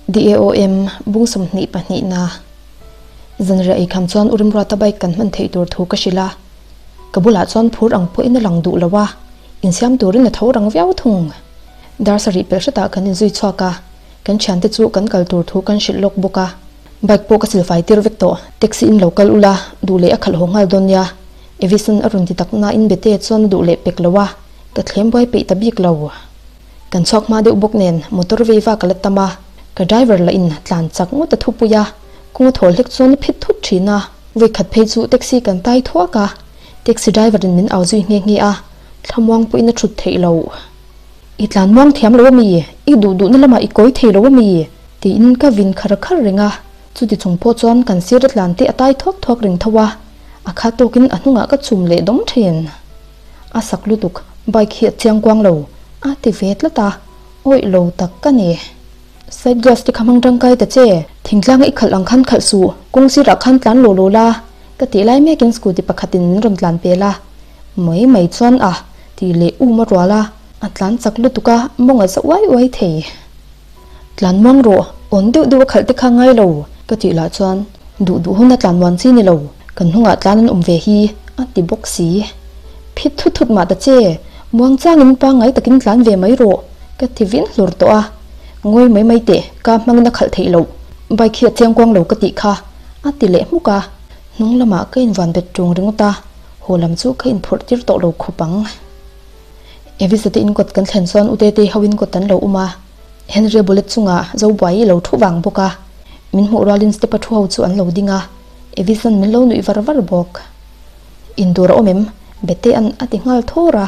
DAOM bung 22 na. Zanriah ei kham chuan u Rimruata bike kan hman theih tur thu ka hrilh a, ka bulah chuan phur ang pawhin a lang duh lo a, insiam turin a tho rang viau thung. Dar sarih pelh hretah kan inzui chhuak a, kan thiante chu kan kal tur thu kan hrilh lawk bawk a. Bike pawh ka silfai tir vek tawh, taxi in lo kal ula, duh leh a khalh haw nghal dawn nia, Evison a rawn ti tak nain Bete chuan a duh leh pek lo a, ka thlem buai peih ta bik lo. Kan chhuak hma deuh bawk nen motor vei vak a la tam a, ka driver lah in tlan chak ngawt a thupui a, kawng a thawl hlek chuan a phit thut thin a, vawi khat phei chu taxi kan tai thuak a, taxi driver in min au zui nghe nghe a, thlamuang pawhin a thut theih loh. I tlan muang thiam lo ami? I duh duhna lamah i kawi thei lo ami? Tiin ka vin khar khar reng a, chuti chung pawh chuan kan sir a tlan te a tai thuak thuak reng tho a, a khat tawkin a hnungah ka chum leh dawng thin. A sak lutuk, bike hi a chiang kuang lo, a ti ve tlat a, awih lo tak ka ni. Side glass te kha hmang tangkai ta che, thingtlanga i khalh ang khan khalh suh, kawng sirah khan tlan law law la, ka tih lai mekin scooty pakhatin min rawn tlan pel a, mai mai chuan a tih leh um a rual a, a tlan chak lutuk a, mawng a za uai uai thei. Tlan muang rawh, awn deuh deuh a khalh te kha ngai lo, ka tih lah chuan duh duh hun a tlan muan chi ni lo, kan hnungah tlan an awm ve hi, a ti bawk si. Phit thut thut mah ta che, muang changin pangngai takin tlan ve mai rawh, ka ti vin hlur tawh a. Ngawi mai mai teh, ka hmangin a khalh theih loh, bike hi a chiang kuang lo ka tih kha, a ti leh hmuk a. Hnung lamah ka invan bet ṭung ringawt a, haw lam chu ka inphurh tir tawh lo khawp ang. Evisa te in kawt kan thlen chuan U Tetei ho in kawt an lo um a, Henry-a bullet chungah Zobuai lo thu vang bawk a, min hmuh rualin step-a thu ho chu an lo ding a, Evisa'n min lo nuih var var bawk. In tur a awm em? Betea'n a ti nghal thawr a,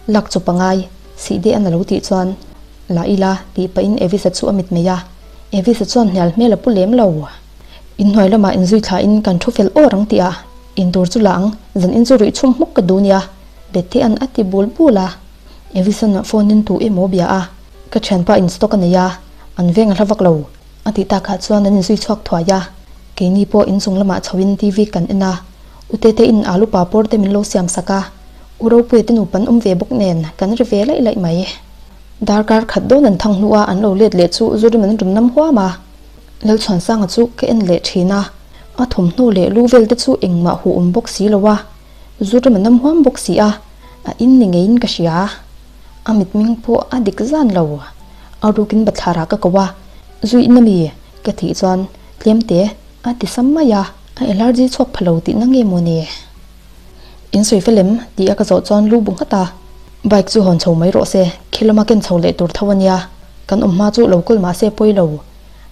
lak chu pangai, Sihdea'n a lo tih chuan La ila tih pahin Evisa chu a mit mai a, Evisa chuan hnial hmel a pu lem lo. Inhnuai lamah inzui thlain kan thu fel awr ang tih a, in tur chu la ang, zan in chu ruih chhum hmuk ka duh nia. Betea'n a ti bul bul a, Evison-a phone in tu emaw bia a, ka thianpa in stock a nei a, an veng a hla vak lo, a tih takah chuan an inzui chhuak thuai a, keini pawh inchung lamah chhoin TV kan en a, U Tete in alu papawr te min lo siam sak a, U Ropuia te nupa an awm ve bawk nen kan ri ve laih laih mai. Darkar khat dawn an thang hnu a an lo let leh chu Zurim an rawn nam huam a, Lalchhuansanga chu ka en leh thin a, a thawmhnaw leh lu vel te chu engmah huh awm bawk si lo a, Zu rim a nam huam bawk si a, a in ni ngeiin ka hria. A mitmeng pawh a dik zan lo. A rukin bathlarah ka ko a, Zu in ami? ka tih chuan tlem te a ti sam mai a, a allergy chhuak pha lo tihna nge maw ni? In sawi fel em? tih a ka zawh chuan lu bu nghat a, Bike chu hawn chho mai rawh se, khi lama ken chho leh tur tho a nia, kan awm hma chu lo kawl mah se pawi lo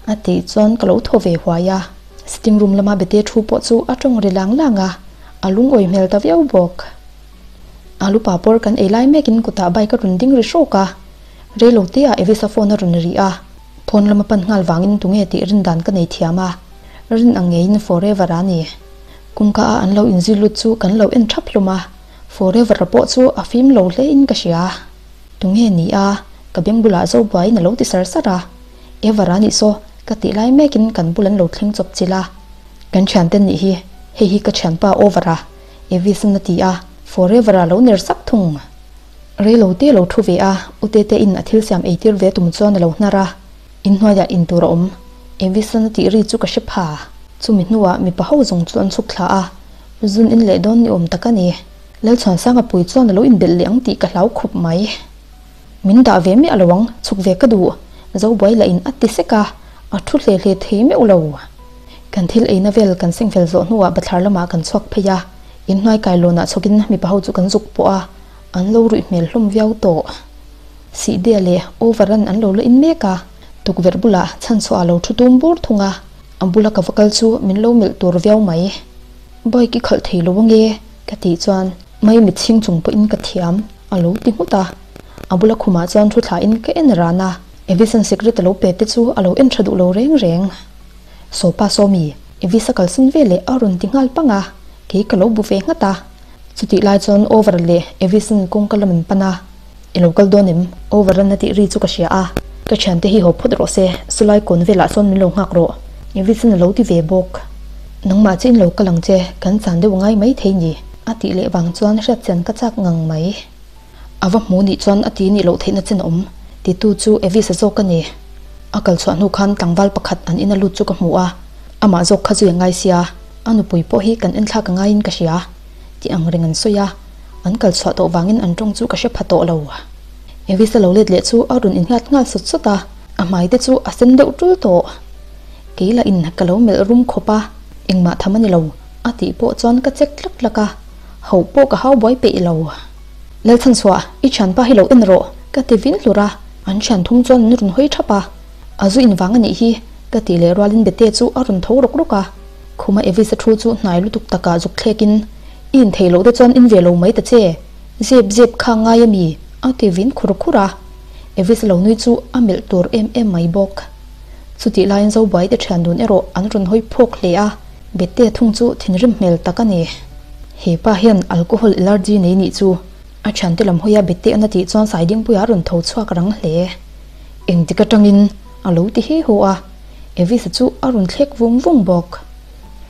a tih chuan ka lo thaw ve huai a. Sitting room lama bete thu pawh chu a tawng ri lang lang a, a lungawi hmel ta viau bawk. Alu papawr kan ei lai mekin kutah bike a rawn ding ri hrawk a, reilo te ah Evisa phone a rawn ri a, phone lama pan nghal vangin tunge tih rin dan ka nei thiam a, rin ang ngeiin Forever a ni. Kawngka a an lo inzui lut chu kan lo en thap hlawm a, Forever a pawh chu a fim lo hle in ka hria. Tunge ni a, ka beng bulah zo buaiin a lo ti sar sar a, Ever a nih saw, ka tih lai mekin kan bul an lo thleng chawp chilh a. Kan thiante nih hi, hei hi ka thianpa over a, Evison a ti a, Forever a lo ner sak thung. Reilo te lo thu ve a, U Tete in a thil siam eitir ve tum chuan a lo hnar a, inhnuaiah in tur a awm, Evison a tih ri chu ka hre pha. Chumi hnuah mipa ho zawng chu an chhuk thla a, zun in leh dawn ni awm tak a ni. Lalchhuansanga pui chuan a lo inbelh leh ang tih ka hlau khup mai. Min dah ve miah lo ang, chhuk ve ka duh. Zobuai lah in a ti sek a, a thu hle hle thei meuh lo. Kan thil eina vel kan seng fel zawh hnuah bathlar lamah kan chhuak phei a, inhnuai kailawnah chhawkin mipa ho chu kan zuk pawh a, an lo ruih hmel hlawm viau tawh. Sihde leh Overan an lo la in mek a, tukverh bulah chhanchhuah a lo thu tum bur thung a, a bula ka va kal chu min lo melh tur viau mai. Bike i khalh thei lo ange ka tih chuan mai mitchhing chung pawhin ka thiam. A lo ti nghut a, a bula khumah chuan thu thlain ka en ran a, Evison secret a lo pe te chu a lo en tha duh lo reng reng. Sawpa Sawmi, Evis a kalsan ve leh a rawn ti nghal pang a, kei ka lo bu ve nghat a. Chutih lai chuan Over leh Evison kawngka lam an pan a, I lo kal dawn em? Over an a tih ri chu ka hria a, ka thiante hi haw phawt rawh se, sulai kawn velah sawn min lo nghak rawh, Evison a lo ti ve bawk. Nangmah chiah in lo kal ang che, kan chan deuh ngai mai thei ni. A tih leh vang chuan hriatchian ka chak ngang mai. A va hmu nih chuan a ti nih loh theihna chen a awm, titu chu Evis-a zawk a ni. A kal chhuah hnu khan tlangval pakhat an ina lut chu ka hmu a, amah zawk kha zui a ngai sia, a nupui pawh hi kan enthlak a ngaiin ka hria tih ang reng an sawi a, an kal chhuah tawh vangin an tawng chu ka hre pha tawh lo. Evis a lo let leh chu a rawn innghat nghal sawt sawt a, a hmai te chu a sen deuh tul tawh. Kei lah in ka lo melh rum khawp a, engmah tham a ni lo a tih pawh chuan ka check tlak tlak a, hauh pawh ka hau buai peih lo. Lalchhanchhuah, i thianpa hi lo en rawh, ka ti vin hlur a, an thian thum chuan an rawn hawi thap a, a zu invang a nih hi, ka tih leh rualin Bete chu a rawn tho rawk rawk a, khuma Evis-a thu chu hnai lutuk takah zuk thlekin, I intheih loh te chuan in ve lo mai ta che, zep zep kha ngai a mi? a ti vin khur khur a, Evis-a lo nui chu a melh tur em em mai bawk. Chutih laiin Zobuai te thian dun erawh an rawn hawi phawk hle a, Bete thung chu thinrim hmel tak a ni. He pa hian alcohol allergy nei nih chu a thiante lam hawia Bete an a tih chuan Saidingpuia a rawn tho chhuak rang hle. Engtik atangin a lo ti he haw a, Evisa chu a rawn thlek vung vung bawk.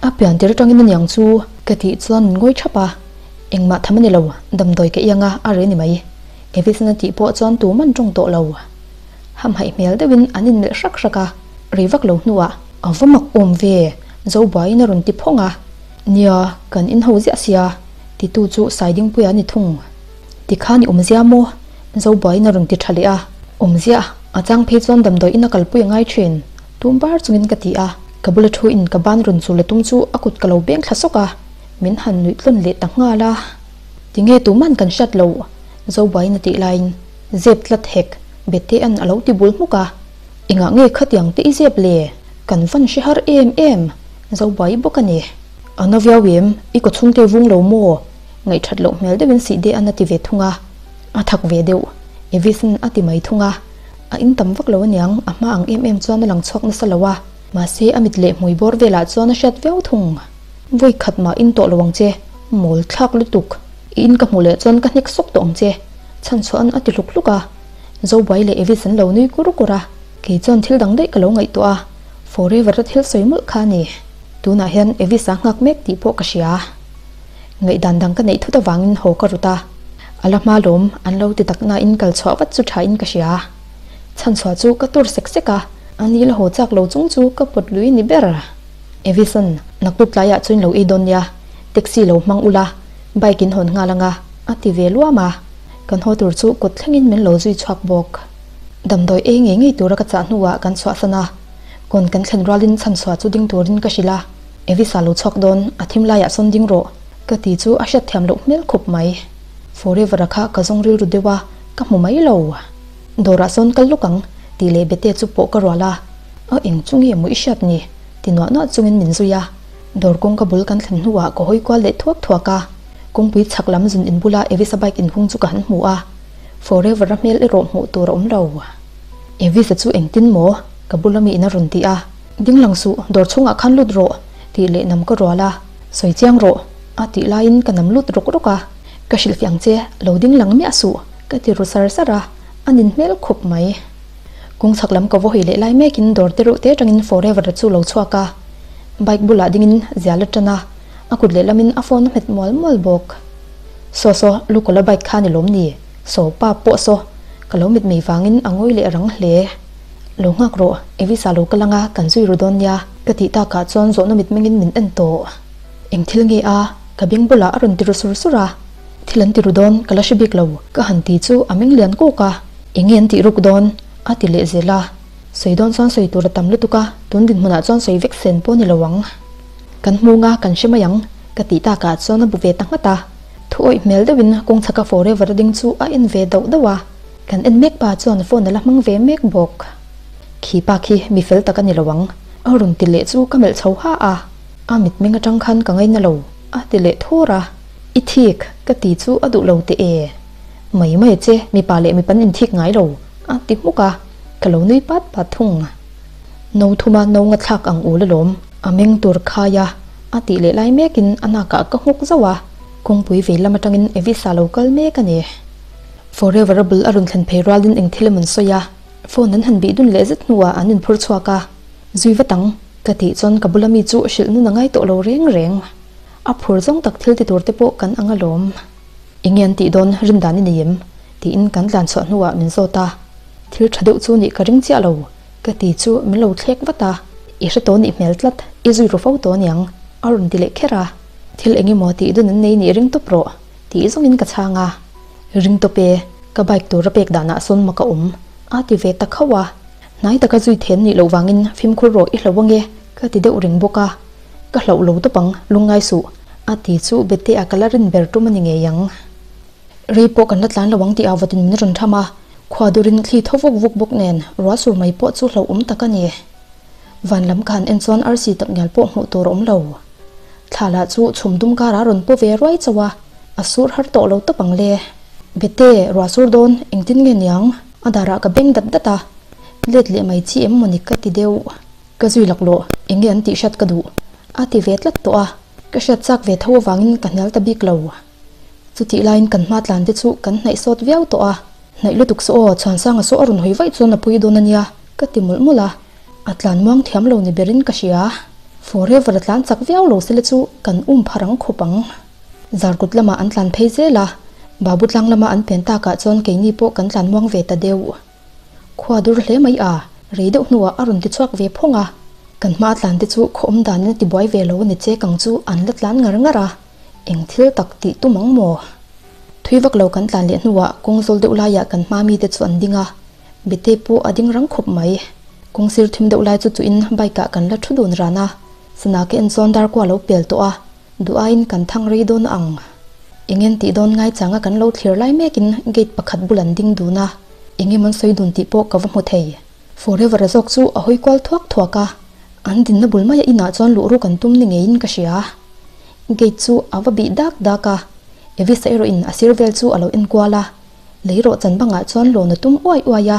A pian tir atangin aniang chu ka tih chuan min ngawi thap a, engmah tham a ni lo, damdawi ka iang a, a reh ni mai. Evisan a tih pawh chuan tuman tawng tawh lo. Hamhaih hmel deuhin an inmelh hrak hrak a, rei vak lo hnuah a va mak awm ve, Zobuaiin a rawn ti phawng a. Nia, kan inho ziah sia, titu chu Saidingpuia a ni thung. Tikhan i awm zia maw? Zobuaiin a rawn ti tha leh a. Awm ziah, a chang phei chuan damdawi in a kalpui a ngai thin, tum bar chungin ka ti a. Ka bula thu in ka ban rawn chu la tum chu a kut ka lo beng thla sawk a, min han nuih tlawn leh ta nghal a. Tinge tuman kan hriat loh? Zobuaiin a tih laiin. Zep tlat hek, Betea'n a lo ti bul hmuk a. Engah nge khatiang te i zep le? Kan van hre har em em, Zobai bawk a ni. A na viau em, i kaw chhungte vung lo maw? Ngaihthat loh hmel deuhin Sihdea'n a ti ve thung a. A thak ve deuh, Evis'n a ti mai thung a. A in tam vak lo aniang, a hma ang em em chuan a lang chhuak nasa lo a. Mahse a mit leh hmui bawr velah chuan a hriat viau thung. Vawi khat mah in tawh lo ang che, mawl thlak lutuk. I in ka hmuh leh chuan ka hnek sawk tawh ang che. Chhan chhua'n a ti hluk hluk a, Zobuai leh Evis an lo nui kur kur a, kei chuan thil dang daih ka lo ngaihtuah a, Forever-a thil sawi mawlh kha a ni. Tunah hian Evis a nghak mek tih pawh ka hria. Ngaihdan dang ka neih thut avangin haw ka rut a, a la hma lawm an lo ti tak nain kal chhuah vat chu thain ka hria. Chhan chhuah chu ka tur sek sek a, a ni la haw chak lo chung chu ka pawt lui ni ber. Evis-a'n naktuk tlaiah chuan lo ei dawn nia, taxi lo hmang ula, Bike in hawn nghal anga a ti ve luam a, kan haw tur chu kut thlengin min lo zui chhuak bawk. Damdawi ei ngei ngei tura ka chah hnuah kan chhuahsan a, kawn kan thlen rualin chhanchhuah chu ding turin ka hrilh a, Evisa lo chhuak dawn, a thim laiah sawn ding rawh ka ti chu a hriatthiam loh hmel khup mai. Forever-a kha ka zawng rilru deuh a, ka hmu mai lo. Dawrah sawn kal lawk ang tih leh Bete chu pawh ka rual a, a eng chu nge maw i hriat ni? ti nuah nuah chungin min zui a. Dawr kawngka bul kan thlen hnuah ka hawi kual leh thuak thuak a, kawngpui chhak lam zun in bula Evisa bike inhung chu ka han hmu a, Forever a hmel erawh hmuh tur a awm lo. Evisa chu engtin maw? Ka bula mi in a rawn ti a. Ding lang suh, dawr chhungah khan lut rawh, tih leh nam ka rual a, sawi chiang rawh, a tih laiin ka nam lut rawk rawk a, ka hrilhfiah ang che, lo ding lang miah suh, ka ti ru sar sar a, a nin hmel khawp mai. Kawng chhak lam ka va hawi leh lai mekin dawr te reuh te atangin Forever-a chu lo chhuak a, bike bulah dingin zial a tan a, a kut lehlamin a phone a hmet mual mual bawk. Saw saw, Lukawla bike kha ni lawm ni? Saw pa pawh saw, ka lo mit mei vangin a ngawi leh rang hle. Lo nghak rawh, Evisa lo kal anga kan zui ru dawn nia, ka tih takah chuan zawhna mitmengin min en tawh. Eng thil nge a? Ka beng bulah a rawn ti ru sur sur a. Thil an ti ru dawn, ka la hre bik lo, ka han ti chu a meng lian kawk a. Enge an tih ruk dawn? A ti leh zel a. Sawi dawn chuan sawi tur a tam lutuk a, tun dinhmunah chuan sawi vek sen pawh ni lo ang. Kan hmung a, kan hre mai ang, ka tih takah chuan a bu ve ta nghat a. Thu awih hmel deuhin kawng chhaka forever a ding chu a en ve dauh dauh a. Kan en mek pa chuan phone a la hmang ve mek bawk. Khi pa khi mi fel tak a ni lo ang, a rawn ti leh chu ka melh chho ha a. A mitmeng atang khan ka ngaina lo, a ti leh thur a. I thik, ka ti chu a duh lo teh e. Mai mai che, mipa leh mipan inthik ngai lo, a ti hmuk a, ka lo nui pat pat thung. No thuma no nga thlak ang ul alawm, a meng tur khai a, a tih leh lai mekin a nakah ka nghuk zauh a, kawngpui vei lam atangin Evisa lo kal mek a ni. Forever a bul a rawn thlen phei rualin eng thil emawn sawi a, phone an han bih dun leh zet hnuah an inphur chhuak a, zui vat ang, ka tih chuan ka bula mi chu hrilh nun a ngai tawh lo reng reng. A phur zawng tak thil ti tur te pawh kan ang alawm. Enge an tih dawn rin dan i nei em? tiin kan tlan chhuah hnuah min zawt a, thil tha deuh chu nih ka ring chiah lo. Ka ti chu min lo thlek vat a, I hre tawh nih hmel tlat, i zui ru fo tawh aniang, a rawn ti leh kher a. Thil eng emaw tih dun an nei nih ring tawp rawh, tih zawngin ka chhang a. Ring tawp e, ka bike tur a pek danah sawn mak a awm, a ti ve ta khauh a. Hnai taka zui then nih loh vangin fimkhur rawh i hloh ange, ka ti deuh reng bawk a. Ka hlauh lo tawp ang, lungngai suh, a ti chu bete a ka la rin ber tum a ni ngei ang. Rei pawh kan la tlan lo ang tih ah vawtin min rawn tham a, khua durin thli tho vuk vuk bawk nen ruah sur mai pawh chu hlauhawm tak a ni. Van lam khan en chuan arsi tak ngial pawh hmuh tur a awm lo. Thla lah chu chhum dum karah rawn paw ve ruai chauh a, a sur har tawh lo tawp ang le. Bete, ruah sur dawn, engtin nge niang? A darah ka beng dat dat a, let leh mai chi em mawni ka ti deuh. Ka zui laklawh, enge an tih hriat ka duh? A ti ve tlat tawh a, ka hriat chak ve tho avangin ka hnial ta bik lo. Chutih laiin kan hma tlan te chu kan hnaih sawt viau tawh a, hnaih lutuk saw aw, Chhuansanga saw a rawn hawi vaih chuan a pui dawn a nia, ka ti mawlh mawlh a. A tlan muang thiam lo ni berin ka hria. Forever a tlan chak viau lo sele chu kan um phar ang khawp ang. Zarkut lamah an tlan phei zel a, Babu tlang lama an pen takah chuan keini pawh kan tlan muang ve ta deuh. Khua dur hle mai a, rei deuh hnuah a rawn ti chhuak ve phawng a. Kan hma tlan te chu khaw awm danin a ti buai ve lo a ni che kang chu an la tlan ngar ngar a. Eng thil tak tih tum ang maw? Thui vak lo kan tlan leh hnuah kawng zawl deuh laiah kan hma mite chu an ding a, Bete pawh a ding rang khawp mai. Kawng sir thim deuh lai chu chuhin bike ah kan la thu dun ran a, sana ka en chuan dar kua lo pel tawh a, duh aiin kan thang rei dawn ang. Eng en tih dawn ngai changa kan lo thlir lai mekin gate pakhat bul an ding dun a, eng emaw an sawi dun tih pawh ka va hmu thei. Forever a zawk chu a hawi kual thuak thuak a, an dinna bul maia inah chuan luh ruk an tum ni ngeiin ka hria. Gate chu a va bih dak dak a, Evisa erawhin a sir vel chu a lo en kual a, lei rawh chan bangah chuan lawn a tum uai uai a,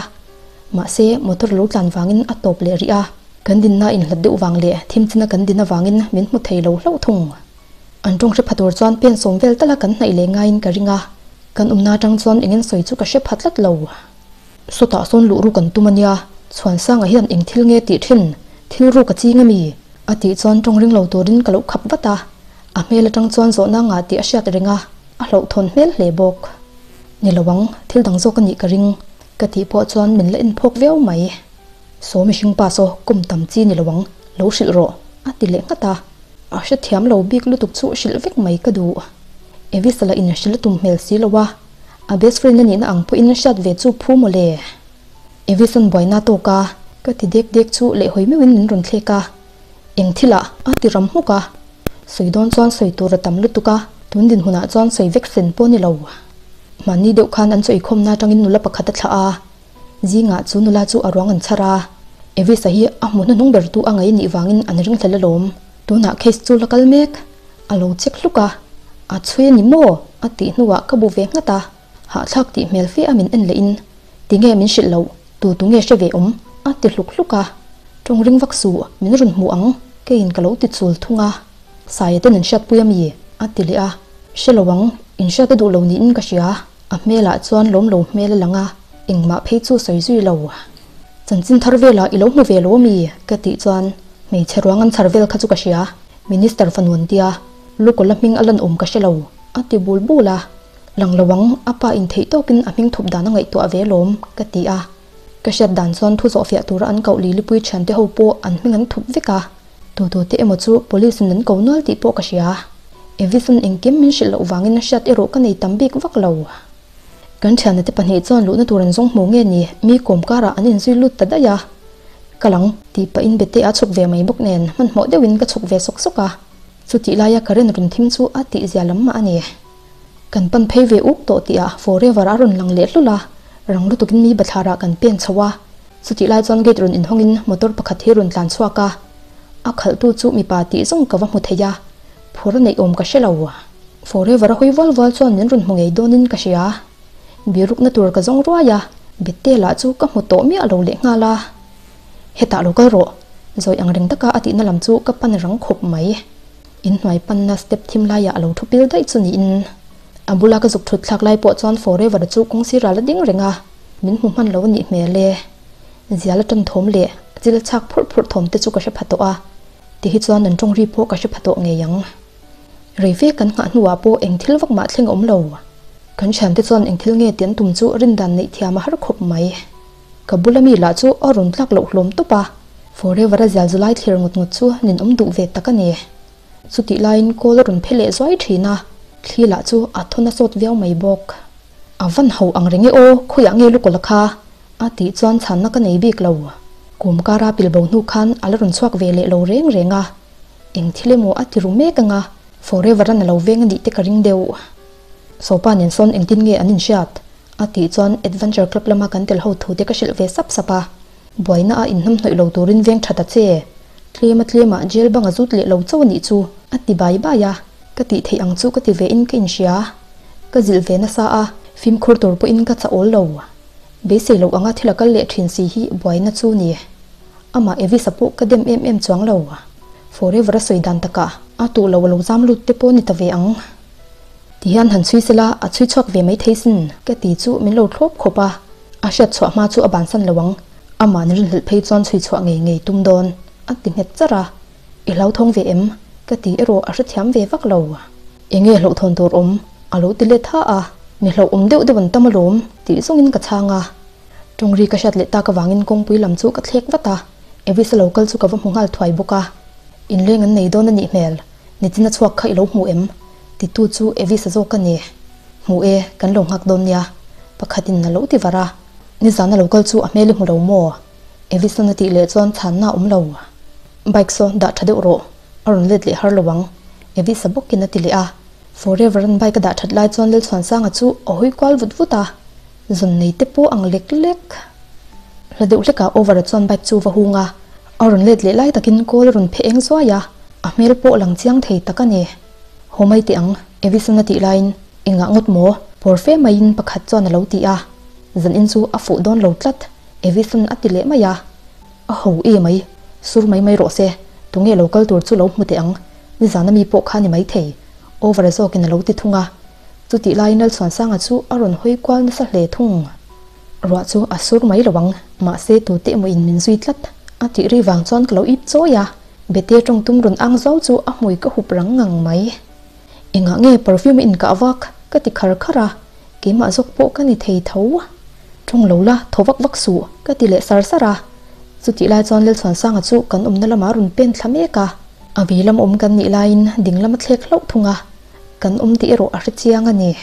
mahse motor lo tlan vangin a tawp leh rih a, kan dinna inhlat deuh vang leh thim china kan din avangin min hmu thei lo hlauh thung. An tawng hre pha tur chuan pen sawm vel tala kan hnaih leh ngaiin ka ring a, kan awmna atang chuan eng en sawi chu ka hre pha tlat lo. Sawtah sawn luh ruk an tum a nia, Chhuansanga hian eng thil nge tih thin, thil ruk a ching a mi? A tih chuan tawng ring lo turin ka lo khap vat a, a hmel atang chuan zawhna ngah tih a hriat reng a, a hlauhthawn hmel hle bawk. Ni lo ang, thil dang zawk a nih ka ring, ka tih pawh chuan min la en phawk viau mai. Saw mihring pa saw kum tam chi ni lo ang, lo hrilh rawh, a ti leh nghat a. A hrethiam lo bik lutuk chu hrilh vek mai ka duh. Evisa lah in hrilh a tum hmel si lo a. A best friend a nihna ang pawhin hriat ve chu phu mawle. Evison buaina tawk a, ka ti dek dek chu lehhawi meuhin min rawn thlek a. Eng thilah a ti ram hmuk a. Sawi dawn chuan sawi tur a tam lutuk a, tun dinhmunah chuan sawi vek sen pawh ni lo. Hmanni deuh khan an chaw ikhawmna atangin nula pakhat a thlah a. Zingah chu nula chu a ruang an chhar a. Evisa hi a hmu hnuhnung ber tu a ngaih nih vangin an ringhlel alawm. Tunah case chu la kal mek. A lo chek hluk a, A chhui a ni maw? a tih hnuah ka bu ve nghat a, hahthlak tih hmel fe a min en leh in, Tinge min hrilh loh, tu tu nge hre ve awm? a ti hluk hluk a, Tawng ring vak suh, min rawn hmu ang, keiin ka lo ti chul thung a, Saia ten an hriatpui a mi? a ti leh a, Hre lo ang, in hriat a duh lo niin ka hria, a hmelah chuan lawm lo hmel a lang a, engmah phei chu sawi zui lo. Chanchin thar velah i lo hmu ve lo a mi? ka tih chuan hmeichhe ruang an chhar vel kha chu ka hria. Minister fanu an tia, Lukola hming a lan awm ka hre lo, a ti bul bul a. Lang lo ang, a pa in theih tawkin a hming thup dan a ngaihtuah ve lawm, ka ti a. Ka hriat dan chuan thu zawhfiah tura an koh Lilipui thiante ho pawh an hming an thup vek a. Tute emaw chu police in an ko nual tih pawh ka hria. Evison engkim min hrilh loh vangin hriat erawh ka nei tam bik vak lo. Kan thianna te pahnih chuan luhna tur an zawng hmu nge ni, mi kawm karah an inzui lut ta daih a. Ka lang, tih pahin bete a chhuk ve mai bawk nen hmanhmawh deuhin ka chhuk ve sawk sawk a. Chutih laia current rawn thim chu a tih zia lam mah a ni. Kan pan phei ve uk tawh tihah forever a rawn lang leh hlul a, rang lutukin mi bathlarah kan pen chho a. Chutih lai chuan gate rawn inhawngin motor pakhat hi rawn tlan chhuak a. A khalhtu chu mipa tih zawng ka va hmu thei a, phur neih awm ka hre lo. Forever a hawi vual vual chuan min rawn hmu ngei dawnin ka hria. Birukna tur ka zawng ruai a, Bette lah chu ka hmu tawh miah lo leh nghal a. Hetah lo kal rawh, zawi ang reng taka a tihna lam chu ka pan rang khawp mai. Inhnuai panna step thim laiah a lo thu pil daih chu niin. A bula ka zuk thut thlak lai pawh chuan Forever chu kawng sirah la ding reng a, min hmu hman lo a nih hmel e. Zial a tan thawm leh chil chhak phurh phurh thawm te chu ka hre pha tawh a, ti hi chuan an tawng ri pawh ka hre pha tawh ngei ang. Rei ve kan nghah hnuah pawh eng thil vak mah thleng a awm lo. Kan thiante chuan eng thil nge tih an tum chu rindan neih thiam a har khawp mai. Ka bula mi lah chu a rawn tlak loh hlawm tawp a, Forever a zial zu lai thlir ngut ngut chu nin awm duh ve tak a ni. Chutih laiin kawl a rawn phe leh zuai thin a, thli lah chu a thaw na sawt viau mai bawk. A van ho ang reng e aw, khawiah nge lukawlh a kha? A tih chuan chhanna ka nei bik lo. Kum kara pilbo hnu khan a la rawn chhuak ve leh lo reng reng a, eng thil emaw a ti ru mek anga Forever an a lo veng a nih te ka ring deuh. Sopa nen sawn engtin nge an inhriat? A tih chuan Adventure Club lama kan tel ho thu te ka hrilh ve sap sap a. Buaina a inhnamhnawih lo turin veng tha ta che. Tlema tlemah jail bang a zut leh lo chauh a nih chu a ti bai bai a. Ka tih theih ang chu ka ti ve in ka inhria. Ka zilh ve nasa a, fimkhur tur pawhin ka chah awl lo. Beisei loh anga thil a kal leh thin si hi buaina chu ni. Amah Evisa pawh ka dem em em chuang lo. Forever a sawi dan takah a tuh lo a lo zam lut te pawh ni ta ve ang. Tihian han chhui sela a chhui chhuak ve mai thei sin ka ti chu min lo thlawp khawp a, a hriat chhuah hma chu a bansan lo ang. Amah ni rinhlelh phei chuan chhui chhuah ngei ngei tum dawn a ti nghet charh a. I hlauthawng ve em? Ka ti erawh a hrethiam ve vak lo. Enge hlauhthawn tur awm? A lo ti let ha a, mi hlauhawm deuh deuh an tam alawm tih zawngin ka chhang a. Tawngri ka hriat leh tak avangin kawngpui lam chu ka thlek vat a, Evis a lo kal chu ka va hmu nghal thuai bawk a. Inleng an nei dawn a nih hmel, nichina chhuak kha i lo hmu em? Titu chu Evis a zawk a ni. Hmu e, kan lo nghak dawn nia. Pakhatin a lo ti var a. Nizan a lo kal chu a hmel i hmu lo maw? Evison a tih leh chuan chhanna a awm lo. Bike saw dah tha deuh rawh, a rawn let leh har lo ang, Evisa bawkin a ti leh a. Forever an bike a dah that lai chuan Lalchhuansanga chu a hawi kual vut vut a, zawn nei te pawh ang lek lek. Hla deuh hlekah Over-a chuan bike chu va hung a, a rawn let leh lai takin kawl a rawn phe eng zuai a, a hmel pawh lang chiang thei tak a ni. Haw mai teh ang, Evison a tih laiin, Engah ngawt maw? Pawr fe maiin pakhat chuan a lo ti a, zanin chu a fuh dawn lo tlat. Evison a ti leh mai a, A ho e mai, sur mai mai rawh se, tunge lo kal tur chu lo hmu teh ang, nizan ami pawh kha ni maithei, over zawkin a lo ti thung a. Chutih laiin Lalchhuansanga chu a rawn hawi kual nasa hle thung. Ruah chu a sur mai lo ang, mahse tute emaw in min zui tlat a tih ri vang chuan ka lo ip chawi a, bete tawng tum rawn ang zau chu a hmui ka hup rang ngang mai. Engah nge perfume in kah vak? ka ti khar khar a, keimah zawk pawh ka ni thei tho. Tawng lo la, thaw vak vak suh, ka ti leh sar sar a. Chutih lai chuan Lalchhuansanga chu kan awmna lamah rawn pen thla mek a. A vei lam awm kan nih laiin ding lam a thlek hlauh thung a, kan awm tih erawh a hre chiang a ni.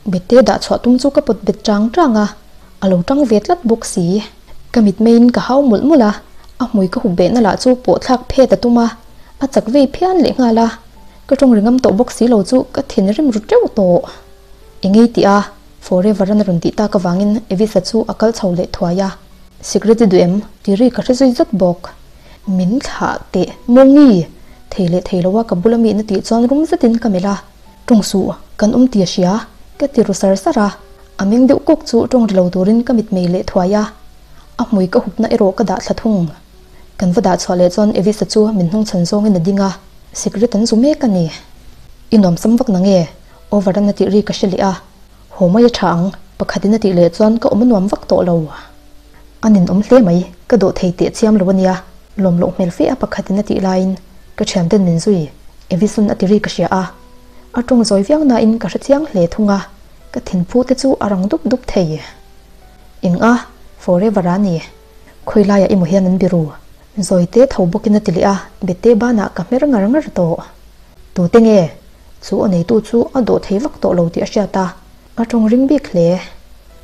Bete dah chhuah tum chu ka pawt bet chang chang a, a lo tang ve tlat bawk si. Ka mitmeiin ka hau mawlh mawlh a, a hmui ka hup behna lah chu pawh thlak phet a tum a, a chak vei phian leh nghal a. Ka tawng ri ngam tawh bawk si lo chu ka thinrim ru teuh tawh. Engei tih a? Forever an rawn tih tak avangin Evisa chu a kal chho leh thuai a. Sikret i duh em? Ti ri ka hre zui zat bawk. Min thlah teh Mawngi! Thei leh thei lo a ka bula mi na tih chuan rum zetin ka melh a. Tawng suh, kan awm ti a hria, ka ti ru sar sar a. A meng deuh kawk chu tawng ri lo turin ka mitmei leh thuai a. A hmui ka hupna erawh ka dah thla thung. Kan va dah chhuah leh chuan Evisa chu min hnung chhan zawngin a ding a, sikret an zu mek a ni. I nuamsam vak nange? Over an a tih ri ka hre leh a. Haw mai a tha ang, pakhatin a tih leh chuan ka awm a nuam vak tawh lo. A ninawm hle mai, ka dawh thei teh chiam lo a nia, lawm loh hmel fe a pakhatin a tih laiin ka thianten min zui, Evison a ti ri ka hria a. A tawng zawi viau nain ka hre chiang hle thung a, ka thinphu te chu a rang dup dup thei. Eng a, forever a ni. Khawi laiah emaw hian an biru. Zawi te tho bawkin a ti leh a, bete banah ka hmer ngar ngar tawh. Tute nge? Chu a neitu chu a dawh thei vak tawh lo tih a hriat a, a tawng ring bik hle.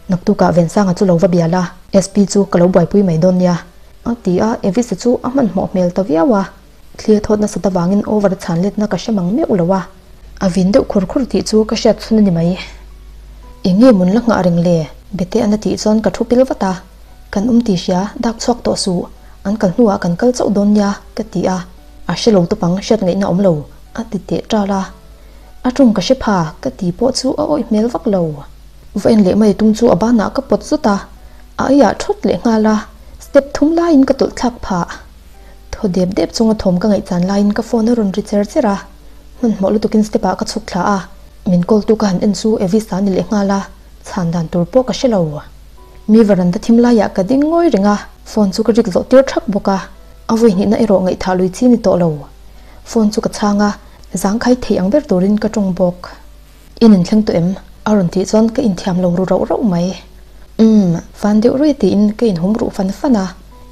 Naktukah Vensanga chu lo va bial a, SP chu ka lo buaipui mai dawn nia, a ti a, Evisa chu a hmanhmawh hmel ta viau a, thli a thawt nasat avangin over a chhan letna ka hre mang meuh lo a, a vin deuh khur khur tih chu ka hriat chhun a ni mai. Eng nge mun la nghah reng le? Bete an a tih chuan ka thu pil vat a, Kan awm tih hria, dak chhuak tawh suh, an kal hnuah kan kal chauh dawn nia, ka ti a, a hre lo tawp ang, hriat ngaihna awm lo. A ti teh ṭal a, a ṭawng ka hre pha ka ti pawh chu a awih hmel vak lo. Va en leh mai tum chu a banah ka pawt zut a, a eiah ṭhawt leh nghal a, step thum laiin ka tawlh thlak phah. Thaw dep dep chunga thawm ka ngaihchan laiin ka phone a rawn ri cher cher a, hmanhmawh lutukin step ah ka chhuk thla a, min call tu ka han en chu Evis a ni leh nghal a, chhan dan tur pawh ka hre lo. Mi varanda thim laiah ka ding ngawi reng a, phone chu ka rik zawh tir ṭhak bawk a, a vawi hnihna erawh ngaihthah lui chi ni tawh lo. Phone chu ka chhang a, zangkhai thei ang ber turin ka tawng bawk. In inthleng tawh em? A rawn tih chuan ka inthiam lo ru rauh rauh mai. Umm, fan deuh ruai tiin ka inhum ruh fan fan a,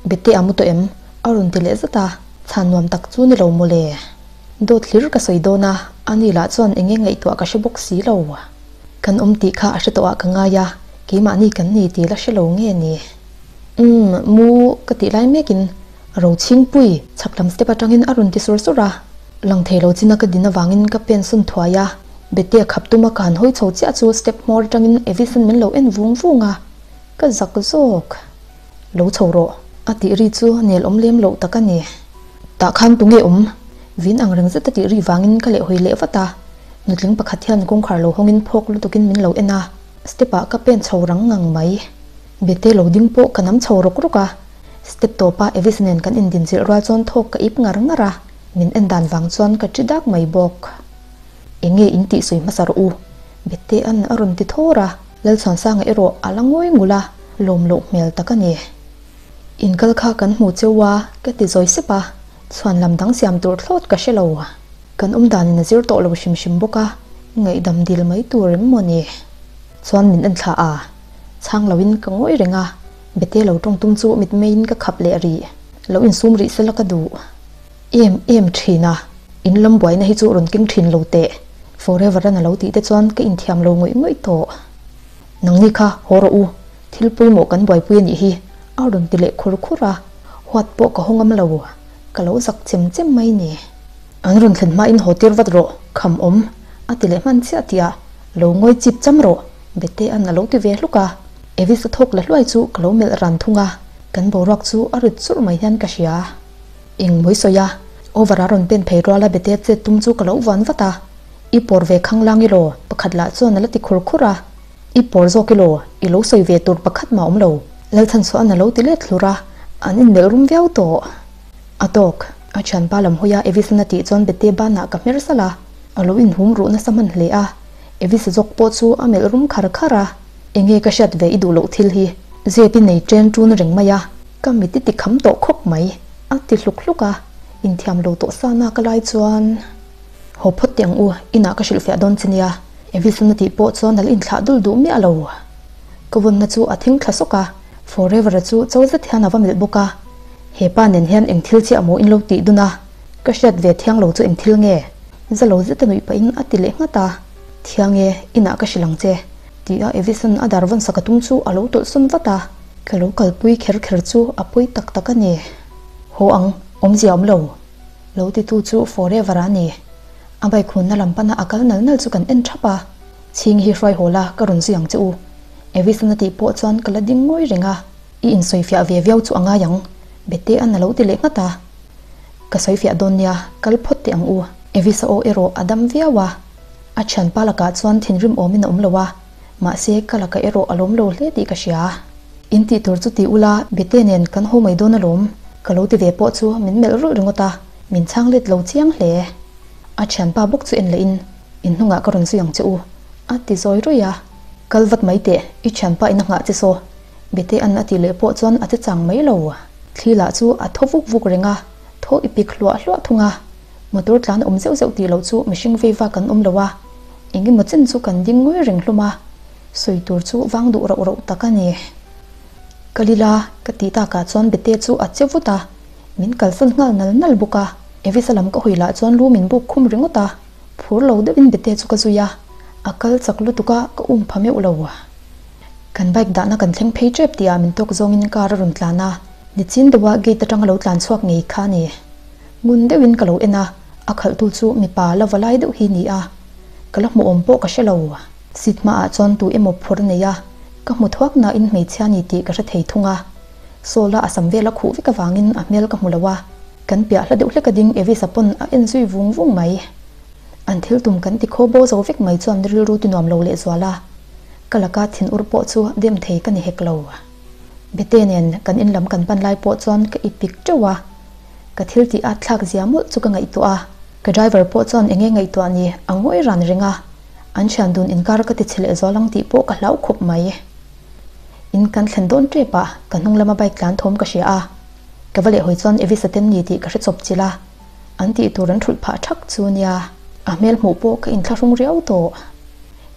Bete a mu tawh em? A rawn ti leh zat a, chhan nuam tak chu ni lo mawle. Dawt hlir ka sawi dawn a, ani lah chuan eng nge ngaihtuah ka hre bawk si lo. Kan awm tih kha a hre tawh ah ka ngai a, keimahni kan ni tih la hre lo nge ni? Umm, mu ka tih lai mekin Rochhingpui chhak lam step atangin a rawn ti sur sur a, lang thei lo china ka din avangin ka pen sawn thuai a, Bete a khap tuma ka han hawi chho chiah chu step hmawr atangin Evis-an min lo en vung vung a, ka zak zawk. Lo chho rawh, a tih ri chu nel awm lem loh tak a ni. Tah khan tunge awm? Vin ang reng zet a tih ri vangin ka lehhawi leh vat a, nutling pakhat hian kawngkhar lo hawngin phawk lutukin min lo en a, step ah ka pen chho rang ngang mai. Bete lo ding pawh ka nam chho rawk rawk a, step tawpa Evis nen kan indinchilh rual chuan thawk ka ip ngar ngar a, min en dan vang chuan ka ṭi dak mai bawk. Enge in tih sawi hmasa rawh u? Betea'n a rawn ti thawr a, Lalchhuansanga erawh a la ngawi ngul a, lawm loh hmel tak a ni. Inkal kha kan hmu cheu a, ka ti zawi sep a, chhuan lam dang siam tur thlawt ka hre lo. Kan awm danin a zir tawh lo hrim hrim bawk a, ngaihdam dil mai tur em maw ni? Chuan min en thla a, chhang loin ka ngawi reng a, Bete lo tawng tum chu mitmeiin ka khap leh rih. Lo insum rih sela ka duh. Em em thin a, in lam buaina hi chu rawn keng thin lo teh. Forever an a lo tih te chuan ka inthiam lo ngawih ngawih tawh. Nangni kha haw rawh u, thil pawimawh kan buaipui a nih hi, a rawn ti leh khur khur a, huat pawh ka haw ngam lo, ka lo zak chem chem mai ni. An rawn thlen hmain haw tir vat rawh, kham awm, a ti leh hman chiah tih a, lo ngawi chip cham rawh, Bete-an a lo ti ve hluk a, Evis a thawk la hluai chu ka lo melh ran thung a, kan boruak chu a rit churh mai hian ka hria. Eng mawi sawi a, over a rawn pen phei rual a bete chet tum chu ka lo vuan vat a, I pawr ve khang lang i law? Pakhat lah chuan a la ti khur khur a, I pawr zawk i law? I lo sawi ve tur pakhat mah awm lo. Lalchhanchhuahan a lo ti let hlur a, an inmelh rum viau tawh. A tawk, a thianpa lam hawi a Evis-an a tih chuan bete banah ka hmer salh a, a lo inhum ruh nasa hman hle a, Evis zawk pawh chu a melh rum khar khar a, Enge ka hriat ve i duh loh thil hi? Zep i nei chen ṭun reng mai a, ka mit i ti kham tawh khawp mai, a ti hluk hluk a, inthiam lo tawh sa na ka lai chuan. Haw phawt teh ang u, inah ka hrilhfiah dawn che nia, Evis-an a tih pawh chuan a la inthlah dul duh miah lo. Ka vawnna chu a thing thla sawk a, Forever-a chu cho zet hian a va melh bawk a, He pa nen hian eng thil chiah maw in lo tih dun a, ka hriat ve thiang lo chu eng thil nge? Za lo zet a nuih pahin a ti leh nghat a, Thiang e, inah ka hrilh ang che. Ti a Evison a dar vawn sak a tum chu a lo tawlh sawn vat a, ka lo kalpui kher kher chu a pawi tak tak a ni. Haw ang, awmzia awm lo. Lo titu chu Forever a ni. A bike hunna lam pana a kal nal nal chu kan en thap a, Chhing hi hruai haw la, ka rawn zui ang che u. Evison a tih pawh chuan ka la ding ngawi reng a, I insawifiah ve viau chu a ngai ang, Bete-an a lo ti leh nghat a. Ka sawifiah dawn nia, kal phawt teh ang u. Evisa aw erawh a dam viau a. A thianpa lakah chuan thinrim awmin a awm lo a, mahse ka lakah erawh a lawm lo hle tih ka hria. In tih tur chu ti ula, Bete nen kan haw mai dawn alawm, ka lo ti ve pawh chu min melh rulh ringawt a, min chhang let lo chiang hle. A thianpa bawk chu en lehin, In hnungah ka rawn zui ang che u, a ti zawi ruih a. Kal vat mai teh, i thianpa in a nghah che saw, Bete an a tih leh pawh chuan a che chang mai lo. Thli lah chu a thaw vuk vuk reng a, thaw i pik hluah hluah thung a. Motor tlan awm zeuh zeuh tih loh chu mihring vei vak an awm lo a, eng emaw chen chu kan ding ngawi reng hlawm a, sawi tur chu vang duh rauh rauh tak a ni. Ka lila ka tih takah chuan Bete chu a che vut a, min kalsan nghal nal nal bawk a, Evisa lam ka hawi lah chuan lu min buk khum ringawt a, phur lo deuhin Bete chu ka zui a, a kal chak lutuk a, ka um pha meuh lo. Kan bike dahna kan thleng phei tep tihah min tawk zawngin car a rawn tlan a, nichin deuha gate atanga lo tlan chhuak ngei kha a ni. Ngun deuhin ka lo en a, a khalhtu chu mipa la va lai deuh hi ni a, ka la hmuh awm pawh ka hre lo. Seat hmaah chuan tu emaw phur a nei a, ka hmu thuak nain hmeichhia ni tih ka hre thei thung a. Sawl-a a sam vel a khuh vek avangin a hmel ka hmu lo a, kan piah hla deuh hlek a ding Evis-a pawn a en zui vung vung mai. An thil tum kan ti khaw bo zo vek mai chuan rilru ti nuam lo lehzual a, ka laka thin ur pawh chu dem thei ka ni hek lo. Bete nen kan in lam kan pan lai pawh chuan ka ipik teuh a. Ka thil tih at thlak zia mawlh chu ka ngaihtuah a, ka driver pawh chuan enge ngaihtuah ni a ngawi ran reng a, an thian dun inkar ka ti chhe leh zual ang tih pawh ka hlau khawp mai. In kan thlen dawn tep a, ka hnung lama bike tlan thawm ka hria a, ka va lehhawi chuan Evisa ten ni tih ka hre chawp chilh a, an tih tur an thulh phah thak chu nia, a hmel hmuh pawh ka inthlahrung riau tawh.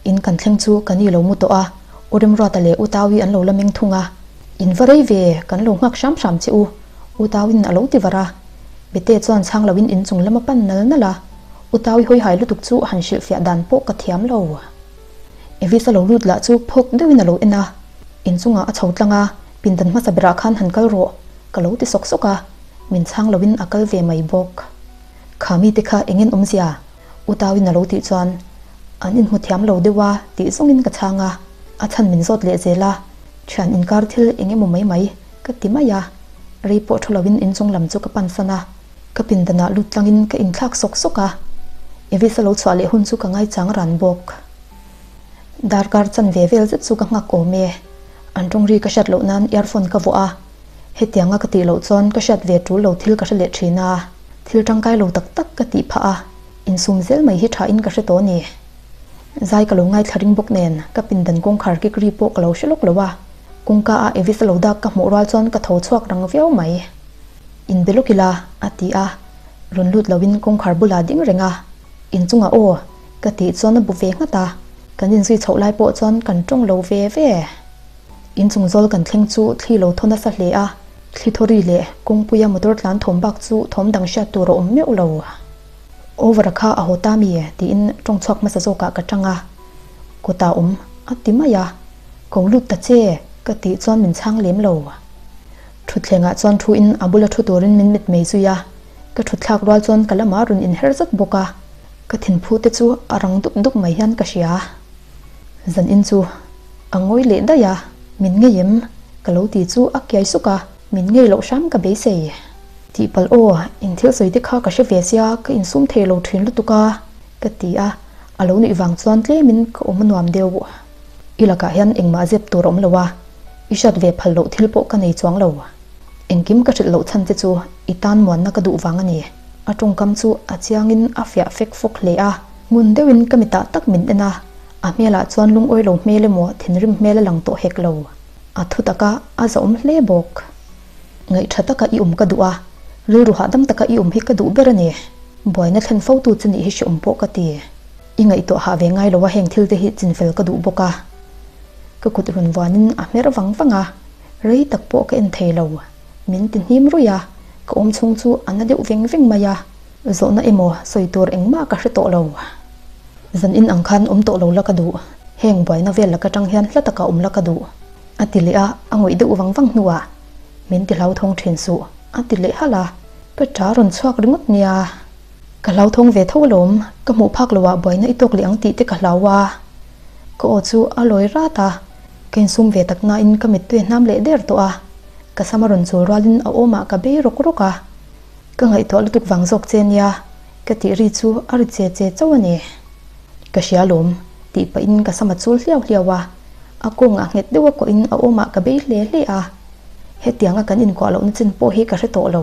In kan thleng chu ka ni lo mu tawh a, U Remruata leh U Tawi an lo la meng thung a, In va rei ve, kan lo nghak hram hram che u, U Tawin a lo ti var a. Bete chuan chhang loin inchung lam a pan nal nal a, U Tawi hawi hai lutuk chu han hrilhfiah dan pawh ka thiam lo. Evis a lo lut lah chu phawk deuhin a lo en a, inchungah a chho tlang a, pindan hmasa berah khan han kal rawh, ka lo ti sawk sawk a, min chhang loin a kal ve mai bawk. Kha mite kha engin awmzia? U Tawin a lo tih chuan, An inhmu thiam lo deuh a tih zawngin ka chhang a, a chhan min zawt leh zel a, thian inkar thil eng emaw mai mai ka ti mai a, rei pawh thu loin inchung lam chu ka pan san a, ka pindanah lut tlangin ka inthlak sawk sawk a, Evis a lo chhuah leh hun chu ka ngaichang ran bawk. Darkar chanve vel zet chu ka nghak awm e, an tawng ri ka hriat loh nan earphone ka vuah a, hetianga ka tih loh chuan ka hriat ve tul lo thil ka hre leh thin a, thil tangkai lo tak tak ka tih phah a. Insum zel mai hi tha in ka hre tawh a ni. Zai ka lo ngaithla ring bawk nen ka pindan kawngkhar kik ri pawh ka lo hre lawk lo a, kawngka a Evis a lo dak ka hmuh rual chuan ka tho chhuak rang viau mai. Inbe lawk ila a ti a, rawn lut loin kawngkhar bulah ding reng a, inchungah aw ka tih chuan a bu ve nghat a, kan inzui chhoh lai pawh chuan kan tawng lo ve ve. Inchung zawl kan thleng chu thli lo thaw nasa hle a, thli thaw ri leh kawngpuia motor tlan thawm bak chu thawm dang hriat tur a awm meuh lo. Over-a kha a haw ta mi? tiin tawng chhuak hmasa zawkah ka tang a, kawtah awm a ti mai a, ko lut ta che ka tih chuan min chhang lem lo. Thutthlengah chuan thu in a bula thu turin min mit mei zui a, ka thutthlak rual chuan ka lamah rawn inher zat bawk a, ka thinphu te chu a rang dup dup mai hian ka hria. Zan in chu a ngawi leh daih a, min ngei em? Ka lo ti chu a kiai suk a, min ngei loh hram ka beisei. Tihpalh aw, in thil sawi te kha ka hre ve sia, ka insum thei lo thin lutuk a, ka ti a, a lo nuih vang chuan tlemin ka awm a nuam deuh. I lakah hian engmah zep tur a awm lo a, i hriat ve phal loh thil pawh ka nei chuang lo. Engkim ka hrilh loh chhan che chu i tan muanna ka duh vang a ni. A tawngkam chu a chiangin a fiah fek fawk hle a. Ngun deuhin ka mitah tak min en a, a hmelah chuan lungawi lo hmel emaw thinrim hmel a lang tawh hek lo. A thu taka a zahawm hle bawk. Ngaihṭha taka i awm ka duh a, rilru hahdam taka i awm hi ka duh ber a ni. Buaina thlen fo tu che nih hi hreawm pawh ka ti. I ngaihtuah hah ve ngai lo a heng thil te hi chinfel ka duh bawk a. Ka kut rawn vuanin a hmer vang vang a, rei tak pawh ka en thei lo. Min ti hnim ruih a, ka awm chhung chu a na deuh veng veng mai a. Zawhna emaw sawi tur engmah ka hre tawh lo. Zan in ang khan awm tawh lo la ka duh. Heng buaina vel laka tang hian hla taka awm la ka duh. A ti leh a, a ngawih deuh vang vang hnuah, Min ti hlauthawng thin suh, a ti leh halh a. Ka ṭa rawn chhuak ringawt nia. Ka hlauthawng ve tho alawm, ka hmuh phak loah buaina i tawk leh ang tih te ka hlau a. Ka aw chu a lawi rat a, ka insum ve tak nain ka mittui a hnam leh der tawh a. Ka sam a rawn chul rualin a awmah ka bei rawk rawk a. Ka ngaihtuah lutuk vang zawk che nia, ka tih ri chu a ri che che chauh a ni. Ka hria lawm, tih pahin ka sam a chul hliau hliau a, a kawngah nghet deuh a kawhin a awmah ka bei hle hle a. Hetianga kan inkuah lohna chin pawh hi ka hre tawh lo.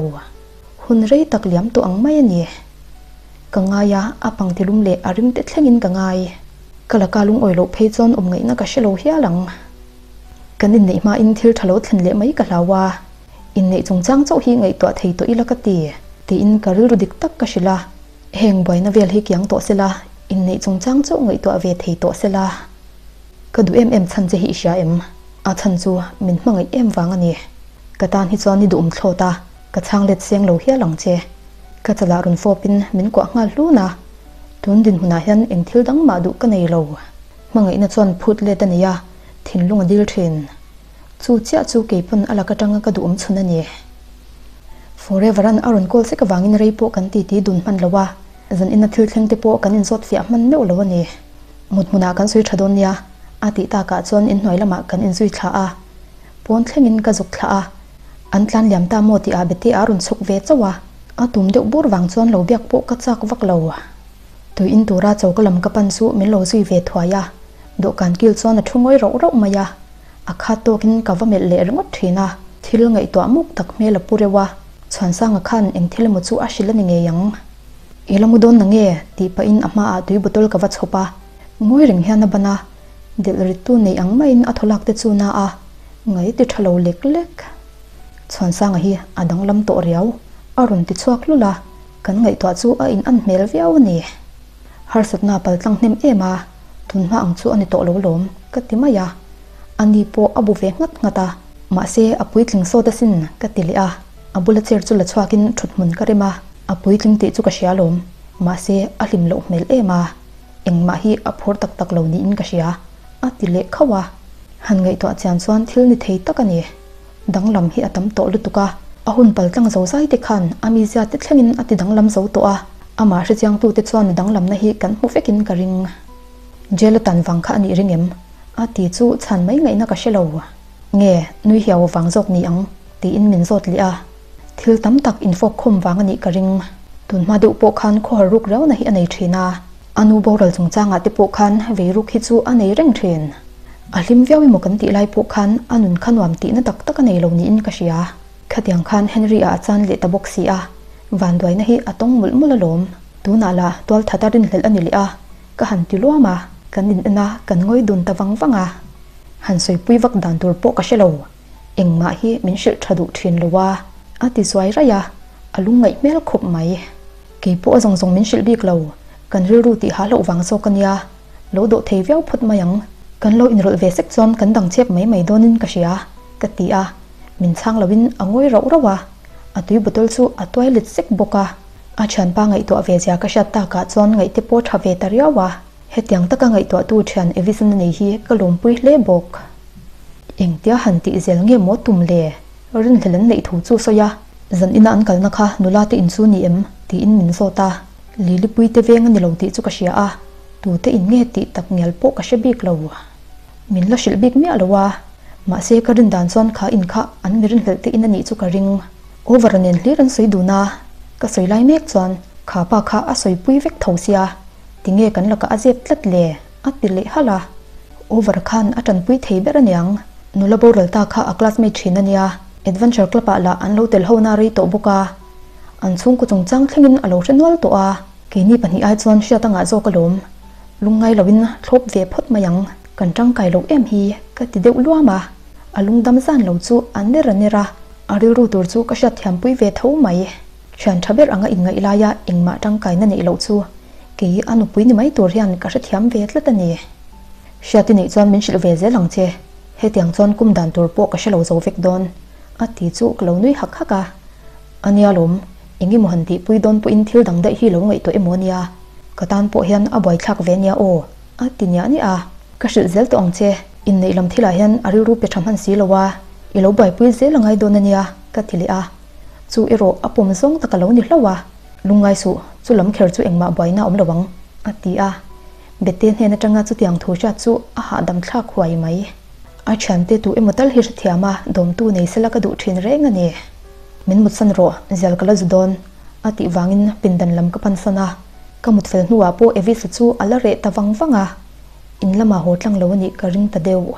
Hun rei tak liam tawh ang mai a ni. Ka ngai a, a pangtilum leh a rim te thlengin ka ngai. Ka laka lungawi loh phei chuan awm ngaihna ka hre lo hial ang. Kan inneih hmain thil tha lo thlen leh mai ka hlau a. Inneih chungchang chauh hi ngaihtuah thei tawh ila ka ti, tiin ka rilru dik tak ka hrilh a. Heng buaina vel hi kiang tawh sela, inneih chungchang chauh ngaihtuah ve thei tawh sela. Ka duh em em chhan che hi i hria em? A chhan chu min hmangaih em vang a ni. Ka tan hi chuan i duhawm thlawt a, ka chhang let seng lo hial ang che. Ka chalah rawn fawpin min kuah nghal hlun a, tun dinhmunah hian eng thil dang mah duh ka nei lo. Hmangaihna chuan phut let a nei a, thinlung a dil thin. Chu chiah chu kei pawn a lak atanga ka duhawm chhun a ni. Forever an a rawn call sek avangin rei pawh kan titi dun hman lo a, zan ina thil thleng te pawh kan inzawt fiah hman meuh lo a ni. Mut hmunah kan sawi tha dawn nia, a tih takah chuan inhnuai lamah kan inzui thla a. Pawn thlengin ka zuk thla a, an tlan liam ta maw tih ah bete a rawn chhuk ve chauh a, a tum deuh bur vang chuan lo biak pawh ka chak vak lo. Tui in tura choka lam ka pan chu min lo zui ve thuai a, dawhkan kil chuan a thu ngawi rauh rauh mai a. A khat tawkin ka va melh leh ringawt thin a, thil ngaihtuah muk tak hmel a pu reuh a, Chhuansanga khan eng thil emaw chu a hrilh a ni ngei ang. I la mu dawn na nge? tih pahin a hmaah tui bottle ka va chhawp a, ngawi reng hian a ban a, delh rittu nei ang maiin a thaw lak te chu na a, ngai ti tha lo lek lek. Chhuansanga hi a danglam tawh riau, a rawn ti chhuak hlul a, kan ngaihtuah chu a in an hmel viau a ni. Harsatna paltlang hnem em a, tunhma ang chu a ni tawh lo lawm, ka ti mai a. Ani pawh a bu ve nghat nghat a, mahse a puitling sawt asin ka ti leh a, a bula chair chu la chhuakin thut hmun ka rem a, a puitling tih chu ka hria alawm, mahse a hlim loh hmel em a, engmah hi a phur tak tak lo niin ka hria, a ti leh khauh a. Han ngaihtuah chian chuan thil ni thei tak a ni. Danglam hi a tam tawh lutuk a, a hun pal tlang zo zai te khan a mizia te thlengin a ti danglam zo tawh a, amah hrechiangtute chuan danglamna hi kan hmu vekin ka ring. Jail a tan vang kha a nih ring em? A ti chu chhan mai ngaihna ka hre lo. Nge, nui hiau vang zawk ni ang? Tiin min zawt leh a. Thil tam tak infawk khawm vang a nih ka ring. Tunhma deuh pawh khan khawhar ruk riauna hi a nei thin a. A nu boral chungchangah te pawh khan vei ruk hi chu a nei reng thin. A hlim viau emaw kan tih lai pawh khan a nun kha nuam tihna tak tak a nei lo niin ka hria. Khatiang khan Henry-a a chan leh ta bawk si a, vanduaina hi a tawng mawlh mawlh alawm. Tunah lah tualthata rinhlelh a ni leh a. Ka han ti luam a, kan in en a, kan ngawi dun ta vang vang a. Han sawipui vak dan tur pawh ka hre lo, engmah hi min hrilh tha duh thin lo a, a ti zuai raih a, a lungngaih hmel khawp mai. Kei pawh a zawng zawng min hrilh bik lo, kan rilru tih hah loh vang zawk a nia, lo dawh thei viau phawt mai ang. Kan lo inrawlh ve sek chuan kan dang chep mai mai dawnin ka hria, ka ti a, min chhang loin a ngawi rauh rauh a, a tui bottle chu a tuai let sek bawk a. A thianpa ngaihtuah ve zia ka hriat takah chuan ngaihte pawh tha ve ta riau a, hetiang taka ngaihtuahtu thian Evison a nei hi ka lawmpui hle bawk. Engtia han tih zel nge maw tum le? Rinhlel an neih thu chu sawi a, zan ina an kalna kha nula te in chu ni em? tiin min zawt a, Lilipui te veng a ni lo tih chu ka hria a, tute in nge tih tak ngial pawh ka hre bik lo. Min la hrilh bik miah lo a, mahse ka rin dan chuan kha in kha an mi rinhlelh te in a nih chu ka ring. Over nen hlir an sawi dun a, ka sawi lai mek chuan kha pa kha a sawi pui vek tho sia, tinge kan lakah a zep tlat le? a ti leh halh a. Over khan a tanpui thei ber aniang, nula boral ta kha a classmate thin ania, Adventure Club ah lah an lo tel ho na rei tawh bawk a, an chhungkaw chungchang thlengin a lo hre nual tawh a, keini pahnih ai chuan hriat a ngah zawk alawm, lungngai loin thlawp ve phawt mai ang, kan tangkai loh em hi ka ti deuh luam a. A lungdam zan lo chu a ner a ner a, a rilru tur chu ka hriatthiampui ve tho mai. Thian tha ber anga inngaih laia engmah tangkaina neih loh chu kei a nupui ni mai tur hian ka hrethiam ve tlat a ni. Hriati neih chuan min hrilh ve zel ang che, hetiang chuan kum dan tur pawh ka hre lo zo vek dawn, a ti chu ka lo nui hak hak a. A nia lawm, eng emaw han tihpui dawn pawhin thil dang daih hi lo ngaihtuah emaw nia, ka tan pawh hian a buaithlak ve nia aw, a ti niah niah a. Ka hrilh zel tawh ang che, inneih lam thilah hian a rilru pe tha hman si lo a, i lo buaipui zel a ngai dawn a nia, ka ti leh a. Chu erawh a pawm zawng tak a lo ni hlauh a, lungngai suh, chu lam kher chu engmah buaina a awm lo ang, a ti a. Bete hnen atanga chutiang thu hriat chu a hahdam thlak huai mai. A thiante tu emaw tal hi hrethiam a, dawmtu nei sela ka duh thin reng a ni. Min mutsan rawh, zial ka la zu dawn, a tih vangin pindan lam ka pansan a. Ka mut fel hnuah pawh Evisa chu a la reh ta vang vang a. In lamah haw tlang lo a nih ka ring ta deuh.